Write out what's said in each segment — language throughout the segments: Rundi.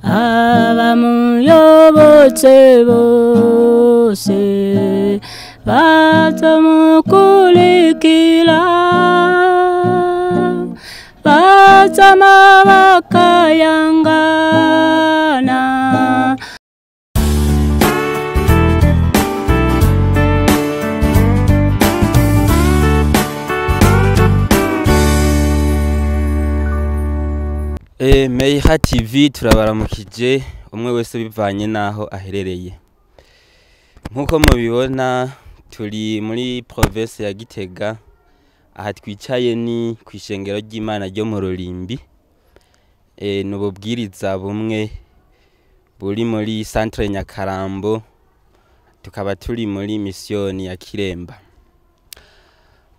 Abamuyobotse bose bazamukurikira, bazama bakayangana. Meiha TV turabaramukije umwe wese bivanye naho aherereye. Nkuko mubibona turi muri province ya Gitega, aha twicaye ni kwishengero ry'Imana ryo mu Rurimbi. Nububwiriza bumwe buri muri centre Nyakarambo, tukaba turi muri mission ya Kiremba.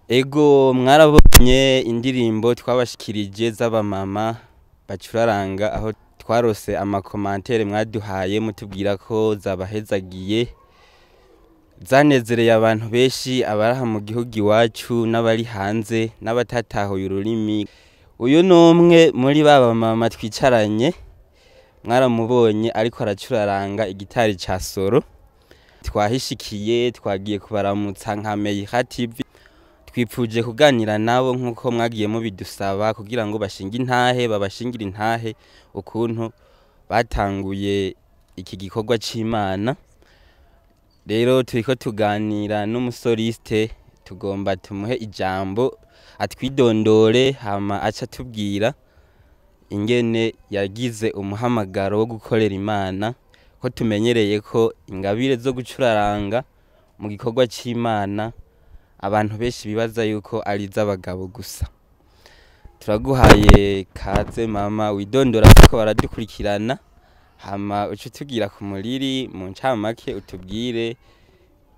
Ego mwarabonye indirimbo twabashikirije z'abamama bacuraranga, aho twarose amakomantere mwaduhaye mutubwira ko zabahezagiye, zanezereye abantu benshi abaraha mu gihugu iwacu n'abari hanze n'abatatahuye ururimi. Uyu numwe muri baba mama twicaranye, mwaramubonye ariko aracuraranga igitari ca soro. Twahishikiye twagiye kubaramutsa nka Meiha TV, twipfuje kuganira nabo nkuko mwagiye mubidusaba kugira ngo bashinge intahe, babashingire intahe ukuntu batanguye iki gikorwa c'Imana. Rero turiko tuganira n'umusoliste, tugomba tumuhe ijambo atwidondore, hama aca tubwira ingene yagize umuhamagaro wo gukorera Imana, ko tumenyereye ko ingabire zo gucuraranga mu gikorwa c'Imana abantu benshi bibaza yuko ari iz'abagabo gusa. Turaguhaye kaze mama, widondora kuko baradukurikirana, hama uce utubwira ku muriri mu ncamake, utubwire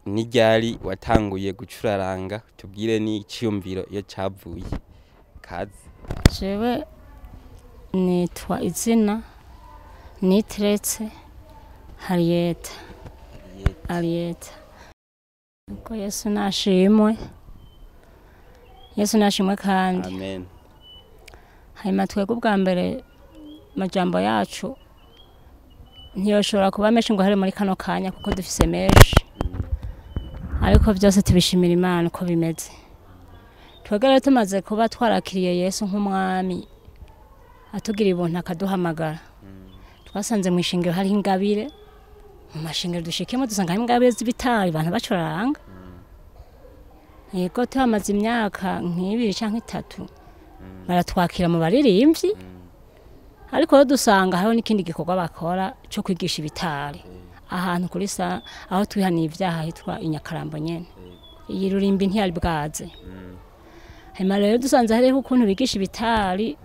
n'iryari watanguye gucuraranga, utubwire n'iciyumviro iyo cavuye. Kaze. Jewe nitwa izina Nitretse Harriet. Harriet. Ko Yesu nashimwe. Yesu nashimwe kandi. Amen. Hanyuma twebwe ubwa mbere amajambo yacu ntiyoshobora kuba menshi ngo hari muri kano kanya kuko dufise menshi, ariko byose tubishimira Imana uko bimeze. Twebwe rero tumaze kuba twarakiriye Yesu nk'umwami atugira ibuntu akaduhamagara, twasanze mu ishengero hari ingabire. Mu mashengero dushikemo dusanga hari ingabire z'ibitari abantu bacuraranga. Yego tuhamaze imyaka nk'ibiri canke itatu baratwakira mu baririmbyi, ariko rero dusanga hariho n'ikindi gikorwa bakora cyo kwigisha ibitari ahantu kuri sa aho twihaniye ivyaha hitwa Inyakarambo nyene. Iyi Rurimbi ntiyari bwaze. Hanyuma rero dusanze hariho ukuntu bigisha ibitari,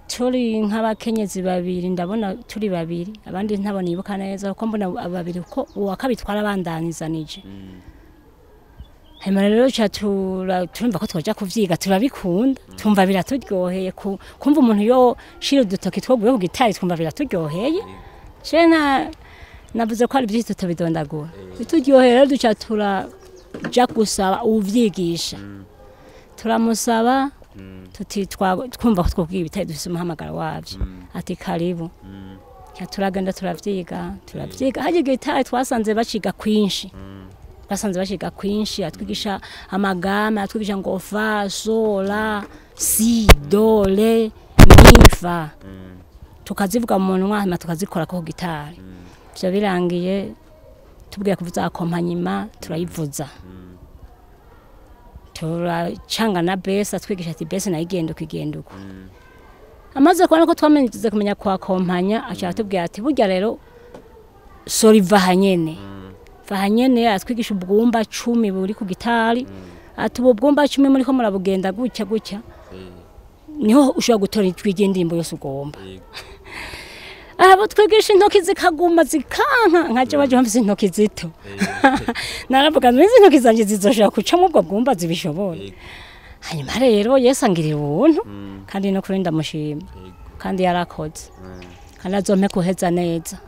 turi nk'abakenyezi babiri, ndabona turi babiri, abandi ntabona ibuka neza kuko mbona babiri uko uwa kabiri twarabandanizanije. Hanyuma rero turumva ko twoja kuvyiga, turabikunda, tumva biraturyoheye kumva umuntu yo shira udutoki twoguye ku gitari, twumva biraturyoheye. Je navuze ko ari byinshi tutabidondagura. Bituryoheye rero duca turaja gusaba uwuvyigisha. Turamusaba tuti twumva ko twobwiye ibitari dufise umuhamagaro wavyo. Ati karibu. Turagenda turavyiga, turavyiga. Harya igitari twasanze baciga kwinshi. Basanze baciga kwinshi, atwigisha amagama, atwigisha ngo fa, so, la, si, do, le, mi, fa. Tukazivuga mu munwa hanyuma tukazikora ku gitari. Ivyo birangiye tubwiye kuvuza akompanyima turayivuza. Turacanga na bese, atwigisha ati bese nayo igenda uko igenda uko. Amaze kubona ko twamenyeze kumenya kwa kompanya, aca atubwira ati burya rero sori va hanyene. Va hanyene atwigisha ubwumba 10 buri ku gitari. Ati ubu bwumba 10 muri ko murabugenda gutya gutya, niho ushobora gutora ijwi ry'indirimbo yose ugomba. Abo twigisha intoki zikaguma zikanka, nkaje baje bamfise intoki zito. Naravuga nti izi ntoki zanje zizoshobora kuca mu bwo bwumba zibishobora. Hanyuma rero Yesu angirira ubuntu kandi no kuri ndamushima, kandi yarakoze, kandi azompe kuheza neza.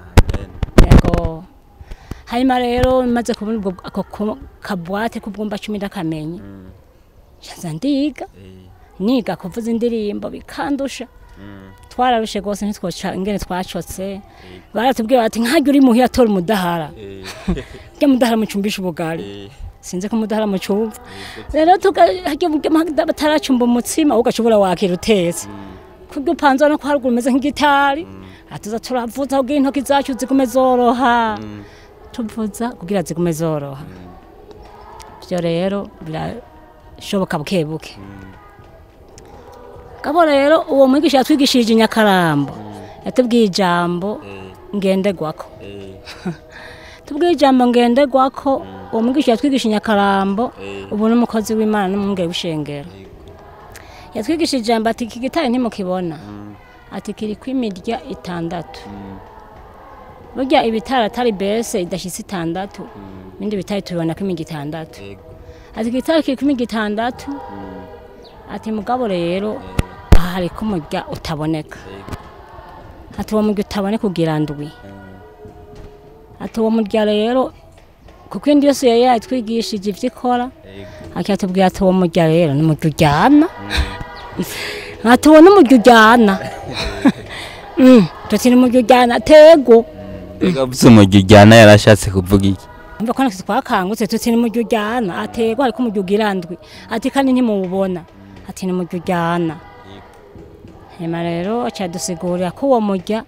Yego. Hanyuma rero maze kubona ubwo ako kabwate k'ubwumba 10 ndakamenye, nza ndiga niga kuvuza indirimbo bikandusha. Twararushe gose ntitwoca ingene twacotse. Baratubwiye bati nkajya uri muhira tora umudahara. Rya mudahara mucumbisha ubugari. Sinzi ko umudahara mucumva. Rero tukajya bataracumba umutsima ugashobora wakira utetse. Kubwo upanze no ko haruguru umeze nk'igitari. Atuza turavuza kugira intoki zacu zigume zoroha. Tuvuza kugira zigume zoroha. Byo rero birashoboka buke buke. Gabo rero uwo mwigisha yatwigishije Nyakarambo. Yatubwiye ijambo ngenderwako. Tubwiye ijambo ngenderwako uwo mwigisha yatwigishije Nyakarambo ubu n'umukozi w'Imana n'umwungere w'ishengero. Yatwigishije ijambo ati iki gitari ntimukibona. Ati kiri kwimirya 6. Burya ibitari atari bese idashitse 6. Ibindi bitari tubibona ko imirya 6. Ati igitari kiri kwimirya 6. Ati mugabo rero aha hariko umurya utaboneka. Ati uwo murya utaboneka ugira ndwi. Ati uwo murya rero kuko indi yose yari yatwigishije ivyo ikora, akatubwira ati uwo murya rero ni umurya uryana. Ati uwo ni umurya uryana. Tuti ni umurya uryana tego. Mbega uvuze umurya uryana yarashatse kuvuga iki? Umva ko natwe twakangutse tuti ni umurya uryana atego hariko umurya ugira ndwi. Ati kandi ntimuwubona. Ati ni umurya uryana. Hanyuma rero acadusigurira ko uwo murya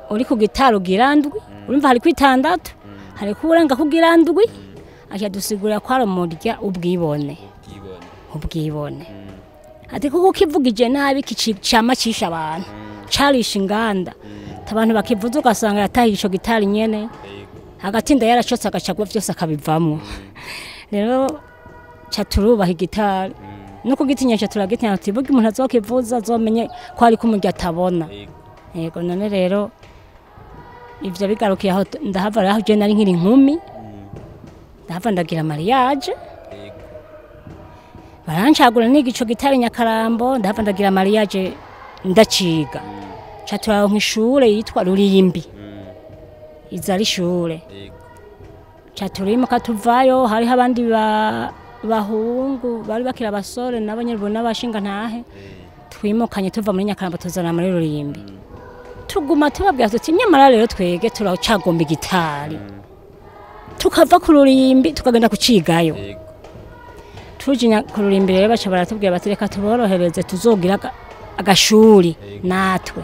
uri ku gitari ugira ndwi, urumva hariko 6, hariko urenga kugira ndwi, acadusigurira ko ari umurya ubwibone. Ubwibone. Ati kuko ukivugije nabi cama cisha abantu, carisha inganda. Abantu bakivuza ugasanga yatahiye ico gitari nyene, agatinda yaracotse agacagwa vyose akabivamwo. Rero ca turubaha igitari. Nuko gitinya ca turagitinya ati burya umuntu azokivuza azomenye ko ariko umurya atabona. Yego none rero ivyo bigarukiye aho ndahava aho je nari nkiri inkumi. Ndahava ndagira mariage. Barancagura niga ico gitari Nyakarambo, ndahava ndagira mariage ndaciga. Ca turaronka ishure yitwa Rurimbi. Iza ari ishure. Ca turimuka tuvayo hariho abandi bahungu bari bakira abasore nabo nyene n'abashinga ntahe. Twimukanye tuva muri Nyakarambo tuzana muri Rurimbi. Tuguma tubabwira tuti nyamara rero twege turacagomba igitari. Tukava ku Rurimbi tukagenda kucigayo. Tuje ku Rurimbi rero baca baratubwira bati reka tuborohereze tuzogira agashuri natwe.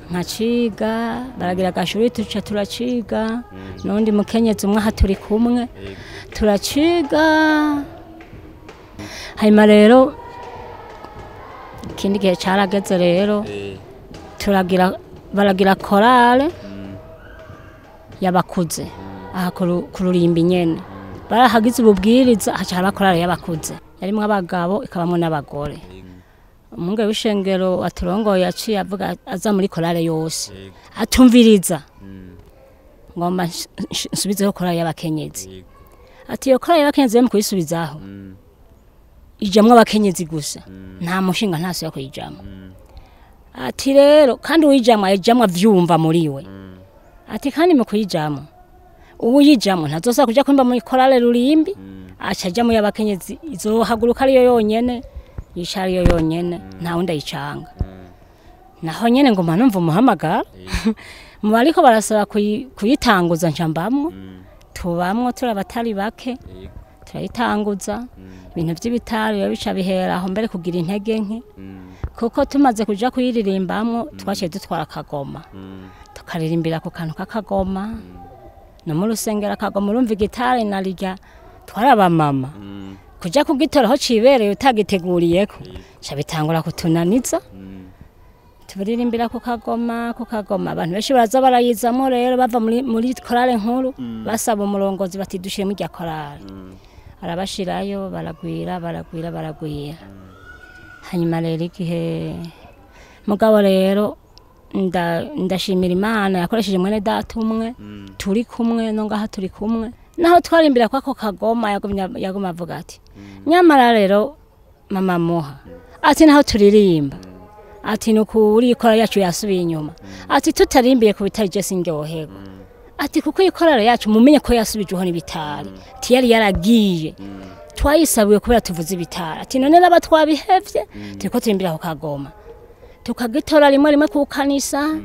Nkaciga baragira agashuri tuca turaciga n'undi mukenyezi umwe aha turi kumwe turaciga. Hanyuma rero ikindi gihe carageze rero turagira baragira korale y'abakuze aha ku Rurimbi nyene. Barahagize ububwiriza haca haba korale y'abakuze yarimwo abagabo ikabamwo n'abagore. Umwungere w'ishengero aturongoye yaciye avuga aza muri korale yose atumviriza ngomba nsubizeho korale y'abakenyezi. Ati iyo korale y'abakenyezi mu kuyisubizaho ijamwo abakenyezi gusa nta mushinga ntaso yo kuyijamwo. Ati rero kandi uyijamwo ayijamwo avyumva muri we. Ati kandi mu kuyijamwo uwuyijamwo ntazosa kuja kwimba muri korale Rurimbi aca aja mu y'abakenyezi izohaguruka ariyo yonyene yicara ariyo yonyene nta wundi ayicanga. Naho nyene ngoma numva umuhamagara mu bariko barasaba kuyitanguza nca mbamwo tubamwo turabatari bake turayitanguza. Ibintu vy'ibitari biba bica bihera aho mbere kugira intege nke kuko tumaze kuja kuyiririmbamwo twaciye dutwara akagoma tukaririmbira ku kantu k'akagoma no mu rusengero akagoma. Urumva igitari narirya twarabamama kuja kugitora aho cibereye utagiteguriyeko ca bitangura kutunaniza. Turirimbira ku kagoma abantu benshi baraza barayizamo rero bava muri korale nkuru basaba umurongozi bati dushire mu rya korale. Arabashirayo baragwira baragwira baragwira. Hanyuma rero igihe mugabo rero ndashimira Imana yakoresheje mwene data umwe turi kumwe no ngaha turi kumwe naho twarimbira kwako kagoma yaguma avuga ati nyamara rero mama muha ati naho turirimba ati nukuri ikora yacu yasubiye inyuma ati tutarimbiye ku bitari je singohego ati kuko ikorara yacu mumenye ko yasubijeho n'ibitari ati yari yaragiye Twayisabiwe kubera tuvuze ibitara. Ati none naba twabihevye turiko turimbira ku kagoma. Tukagitora rimwe rimwe ku kanisa,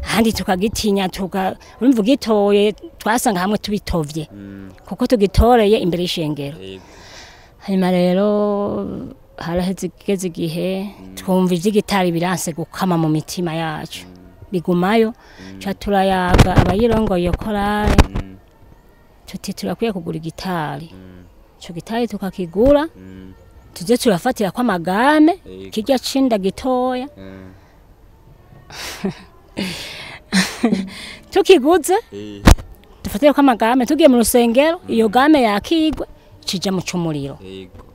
ahandi tukagitinya, urumva ugitoye twasanga hamwe tubitovye kuko tugitoreye imbere y'ishengero. Hanyuma rero haraheze igeze igihe twumva ivy'igitari biranse gukama mu mitima yacu, bigumayo. Ca turayaga abayirongoye iyo korale, tuti turakwiye kugura igitari. Ico gitari tukakigura, tuze turafatira ko amagame kirya cinda gitoya. Tukiguze dufatire ko amagame, tugiye mu rusengero iyo game yakigwe cija mu cumuriro,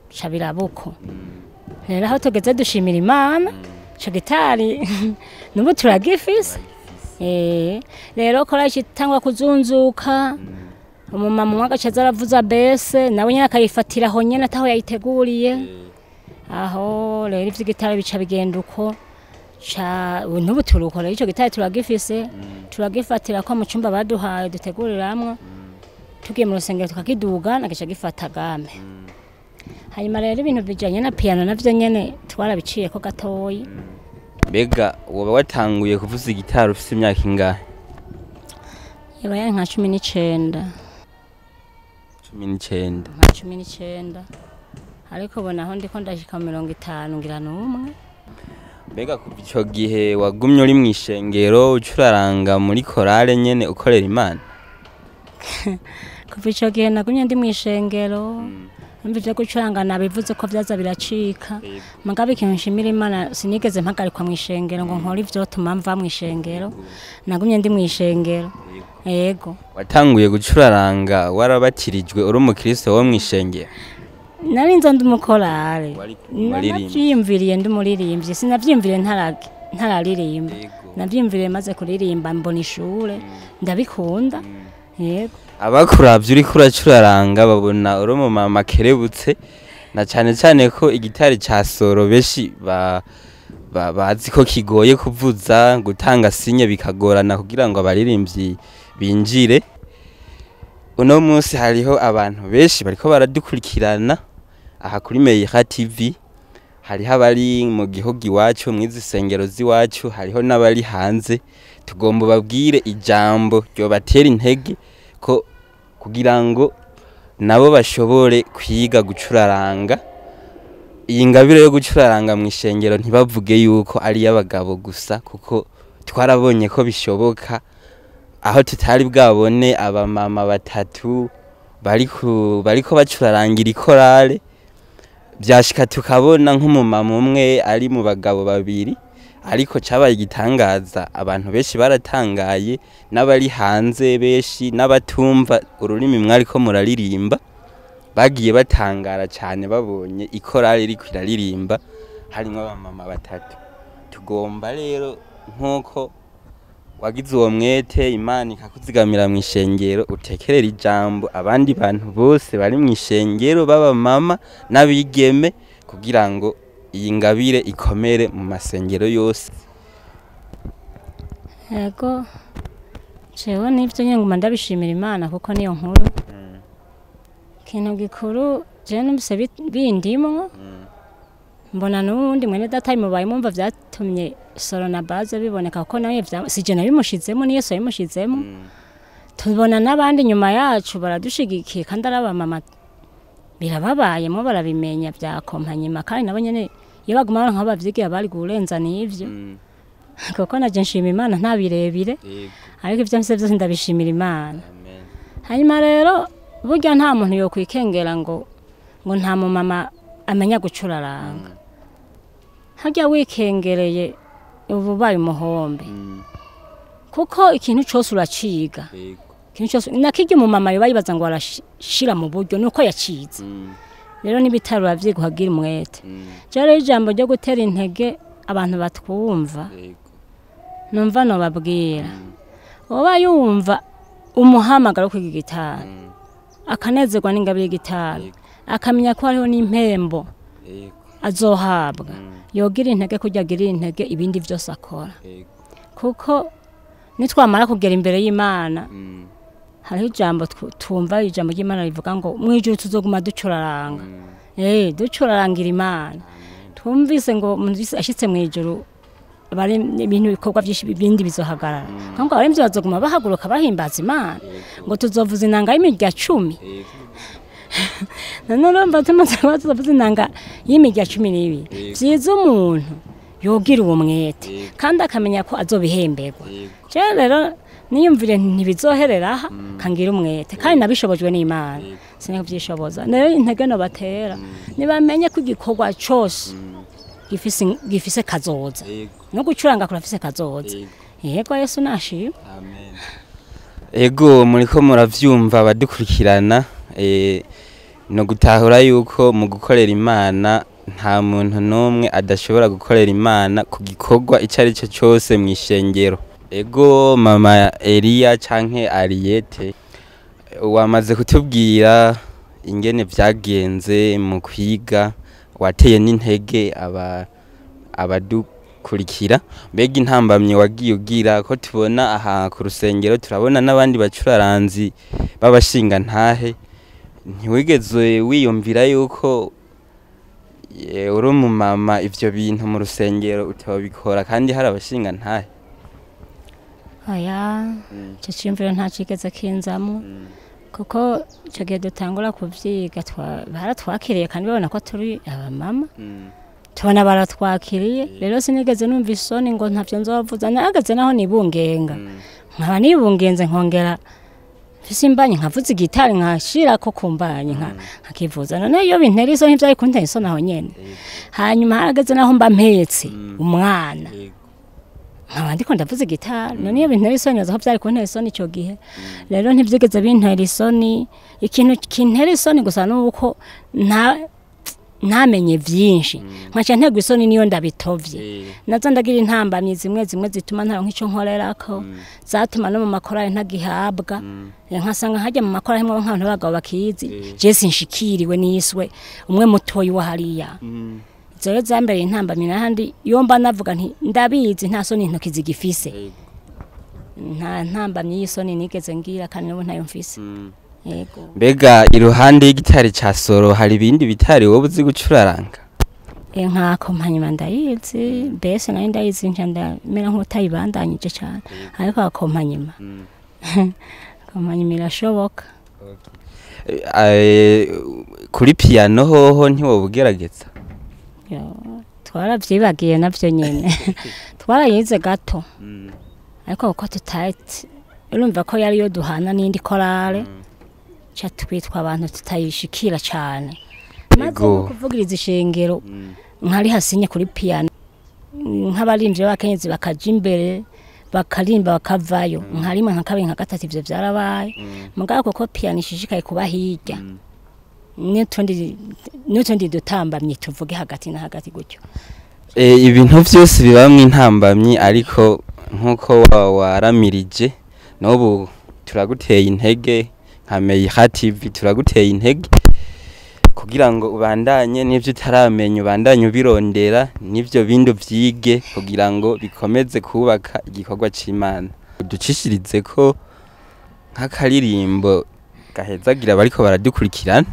ca birabuko. Rero aho tugeze dushimira Imana, ico gitari nubu turagifise. Rero korali itangwa kuzunzuka, umumama umwe agaca aza aravuza bese, nawe nyene akayifatira aho nyene ataho yayiteguriye. Aho rero ivy'igitari bica bigenda uko. Ca n'ubu turuko rero ico gitari turagifise, turagifatira ko mu cumba baduhaye duteguriramwo, tugiye mu rusengero tukakiduga nagica gifata game. Hanyuma rero ibintu bijanye na piano navyo nyene twarabiciyeko gatoyi. Mbega woba watanguye kuvuza igitari ufise imyaka ingahe? Yaba yari nka 19. 19. Nka 19, ariko ubona aho ndiko ndashika 51 ngira n'umwe. Mbega kuva ico gihe wagumye uri mw'ishengero ucuraranga muri korale nyene ukorera Imana? Kuva ico gihe nagumye ndi mw'ishengero. Numva ivyo gucuranga nabivuze ko vyaza biracika, mugabo ikintu nshimira Imana, sinigeze mpagarikwa mw'ishengero ngo nkore ivyotuma mva mw'ishengero. Nagumye ndi mw'ishengero, yego. Watanguye gucuraranga warabatirijwe uri umukristo wo mw'ishengero? Nari nzo ndi umukorale. Wari umuririmbyi? Navyiyumviriye ndi umuririmbyi, sinavyiyumviriye ntararirimba. Navyiyumviriye maze kuririmba, mbona ishure ndabikunda, yego. Abakuravye uriko uracuraranga babona uri umumama kerebutse, na cane cane ko igitari ca soro benshi bazi ko kigoye kuvuza, gutanga sinye bikagorana kugira ngo abaririmbyi binjire. Uno munsi hariho abantu benshi bariko baradukurikirana aha kuri Meira TV, hariho abari mu gihugu iwacu mwizi sengero z'iwacu, hariho n'abari hanze. Tugomba babwire ijambo ryobatera intege ko kugira ngo nabo bashobore kwiga gucuraranga. Iyi ngabire yo gucuraranga mu ishengero ntibavuge yuko ari iy'abagabo gusa, kuko twarabonye ko bishoboka aho tutari bwabone abamama batatu bariko bacurarangira ikorale. Byashika tukabona nk'umumama umwe ari mu bagabo babiri, ariko cabaye igitangaza, abantu benshi baratangaye, n'abari hanze benshi n'abatumva ururimi mwariko muraririmba bagiye batangara cane babonye ikorale iriko iraririmba harimwo abamama batatu. Tugomba rero nk'uko wagize uwo mwete, Imana ikakuzigamira mw'ishengero, utekerera ijambo abandi bantu bose bari mw'ishengero b'abamama n'abigeme kugira ngo iyi ngabire ikomere mu masengero yose. Yego, jewe nivyo nyene nguma ndabishimira Imana kuko niyo nkuru. Ikintu gikuru jewe numvise bindimwo, mbona n'uwundi mwene data bimubaye, mumva vyatumye soro na baze biboneka, kuko nawe sije nabimushizemo, ni Yesu yabimushizemo. Tubona n'abandi nyuma yacu baradushigikiye, kandi ari abamama birababayemo, barabimenya vya kompanyima, kandi nabo nyene iyo baguma baronka aho bavyigira bari kurenza n'ivyo, kuko naje nshima Imana nta birebire, ariko ivyo mfise vyose ndabishimira Imana. Hanyuma rero burya nta muntu yokwikengera ngo nta mumama amenya gucuraranga. Harya wikengereye uba ubaye umuhombe, kuko ikintu cose uraciga. Ikintu cose nakirya umumama yoba yibaza ngo arashira mu buryo nuko yacize. Rero n'ibitaro uravyiga ukagira umwete. Jewe rero ijambo ryo gutera intege abantu batwumva, numva nobabwira, uba yumva umuhamagaro wo kwiga igitari, akanezerwa n'ingabire y'igitari, akamenya ko hariho n'impembo azohabwa, yogira intege kurya agira intege ibindi vyose akora. Kuko nitwamara kugera imbere y'Imana, Hariho ijambo twumva, ijambo ry'Imana rivuga ngo mu ijuru tuzoguma ducuraranga, ducurarangira Imana. Twumvise ngo umuntu wese ashitse mu ijuru bari ibintu bikorwa byinshi bindi bizohagarara, kandi abaremvyi bazoguma bahaguruka bahimbaza Imana, ngo tuzovuza inanga y'imirya 10. None urumva tumaze kuba tuzovuza inanga y'imirya 12, vyiza umuntu yogira uwo mwete kandi akamenya ko azobihemberwa. Jewe rero niyumvire ntibizoherera aha, kangira umwete kandi nabishobojwe n'Imana, sinavyishoboza. Rero intege no batera nibamenye ko igikorwa cose gifise kazoza, no gucuranga kurafise kazoza. Yego, Yesu nashima. Amen. Ego, muriko muravyumva abadukurikirana, no gutahura yuko mu gukorera Imana nta muntu n'umwe adashobora gukorera Imana ku gikorwa ico ari cyo cyose mu ishengero. Ego, mama Eliya canke Ariete, wamaze kutubwira ingene vyagenze mu kwiga, wateye n'intege abadukurikira. Mbega intambamyi wagiye ugira, ko tubona aha ku rusengero turabona n'abandi bacuraranzi b'abashingantahe, ntiwigeze wiyumvira yuko uri umumama ivyo bintu mu rusengero utabikora kandi hari abashingantahe? Oya, ico ciyumviro nta cigeze kinzamwo, kuko ico gihe dutangura kuvyiga baratwakiriye kandi babona ko turi abamama, tubona baratwakiriye. Rero sinigeze numva isoni ngo ntavyo nzovuza. Nahagaze naho nibungenga, nkaba nibungenze nkongera mfise imbanyi nkavuza igitari nkashirako ku mbanyi nkakivuza. None iyo bintera isoni ntivyari kuntera isoni aho nyene. Hanyuma harageze naho mba mpetse umwana, nkaba ndiko ndavuza igitari. None iyo bintera isoni aho vyari kuntera isoni ico gihe? Rero ntivyigeze bintera isoni. Ikintu kintera isoni gusa nuko ntamenye vyinshi, nkaca ntegwa isoni niyo ndabitovye. Nazo ndagira intambamyi zimwe zimwe zituma ntaronka ico nkorerako, zatuma no mu makorali ntagihabwa. Nkasanga nkajya mu makorali harimwo nk'abantu b'abagabo bakizi, je sinshikiriwe niswe umwe mutoyi wa hariya. Izo rero zambereye intambamyi. N'ahandi iyo mba navuga nti ndabizi, nta soni intoki zigifise, nta ntambamyi y'isoni nigeze ngira, kandi n'ubu ntayo mfise. Yego. Mbega iruhande y'igitari ca solo hari ibindi bitari wowe uzi gucuraranga? Nka accompagnement ndayizi, mbese nayo ndayizi, nca ndamera nk'utayibandanyije cane, ariko accompagnement irashoboka. Kuri piano hoho ntiwoba ugerageza? Yo, twaravyibagiye navyo nyene. Twarayize gato, ariko kuko tutati urumva ko yariyo duhana n'indi korale, ca twitwa abantu tutayishikira cane. Maze kuvugiriza ishengero nkari hasinye kuri piano, nk'abarimvyi b'abakenyezi bakaja imbere bakarimba bakavayo, nka rimwe nka kabiri nka gatatu, ivyo vyarabaye. Mugabo kuko piano ishishikaye kuba hirya n'utundi dutambamye tuvuge hagati na hagati gutyo. Ibintu vyose bibamwo intambamyi, ariko nkuko waramirije n'ubu turaguteye intege nka Meyiha TV, turaguteye intege kugira ngo ubandanye n'ivyo utaramenya, ubandanye ubirondera n'ivyo bindi uvyige kugira ngo bikomeze kubaka igikorwa c'Imana. Ducishirize ko nk'akaririmbo gahezagira bariko baradukurikirana.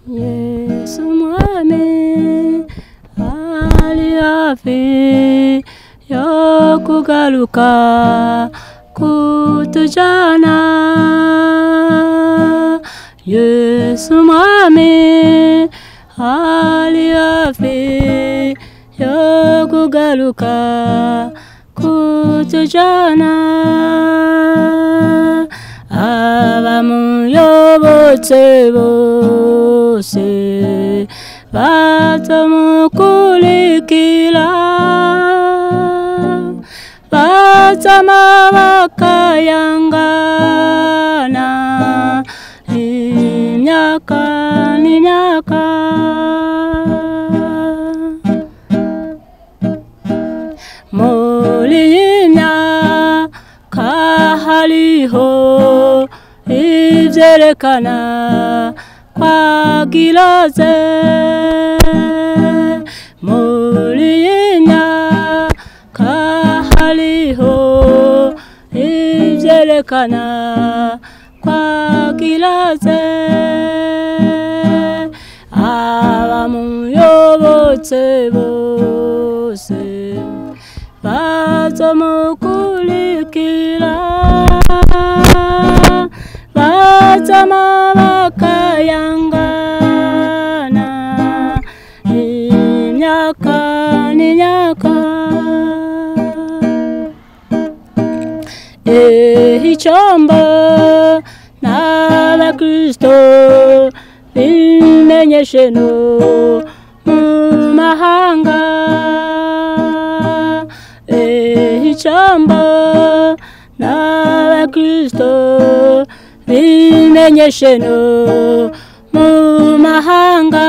Yesu mwami ari hafi yo kugaruka kutujana. Yesu mwami ari hafi yo kugaruka kutujana. Abamuyobotse bose batamukurikira, batama bakayangana imyaka n'imyaka. Muri iyi myaka hariho ivyerekana kwagiroze. Muri iyi myaka hariho ivyerekana Kwerekana kwagiraze abamuyobotse bose bazomukurikira bazama bakayangana imyaka n'imyaka. Icombo n'abakristo bimenyeshe no mu mahanga. Icombo n'abakristo bimenyeshe no mu mahanga.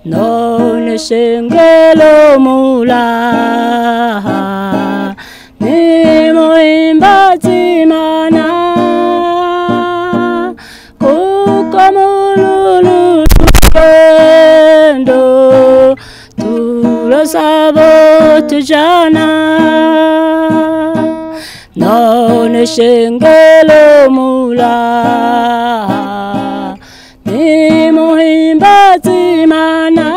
None shengero muraha nimuhimbaze Imana kuko muri uru rugendo turasaba tujana. None shengero muraha nimuhimbaze Imana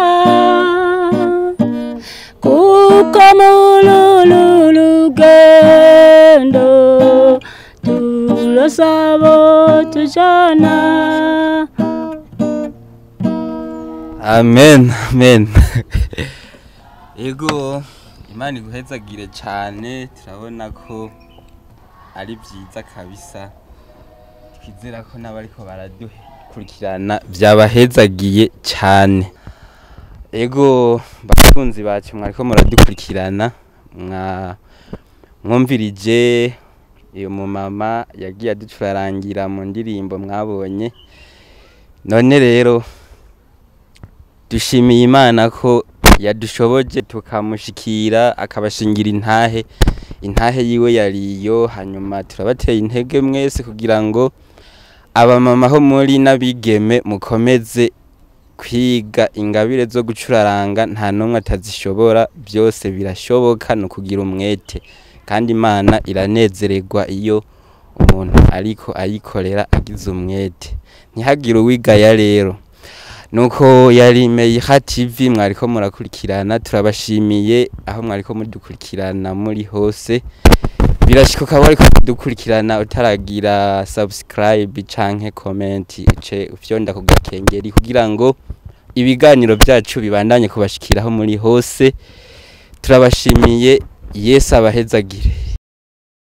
kuko muri uru rugendo turasaba tujana. Amen, amen. Ego, Imana iguhezagire cyane, turabona ko ari byiza kabisa. Twizera ko n'abariko baradukurikirana byabahezagiye cyane. Ego, bakunzi bacu mwariko muradukurikirana, mwumvirije iyo mumama yagiye aducurarangira mu ndirimbo mwabonye. None rero dushimiye Imana ko yadushoboje tukamushikira akabashingira intahe, intahe yiwe yariyo. Hanyuma turabateye intege mwese kugira ngo abamama ho muri n'abigeme mukomeze kwiga ingabire zo gucuraranga, nta n'umwe atazishobora, byose birashoboka no kugira umwete, kandi Imana iranezererwa iyo umuntu ariko ayikorera agize umwete. Ntihagire uwigaya rero. Nuko yari Meyiha TV mwariko murakurikirana, turabashimiye aho mwariko mudukurikirana muri hose. Birashika ukaba wariko dukurikirana utaragira subscribe canke comment, uce ufyonda ku gakengeri kugira ngo ibiganiro byacu bibandanye kubashikiraho muri hose. Turabashimiye, Yesu abahezagire.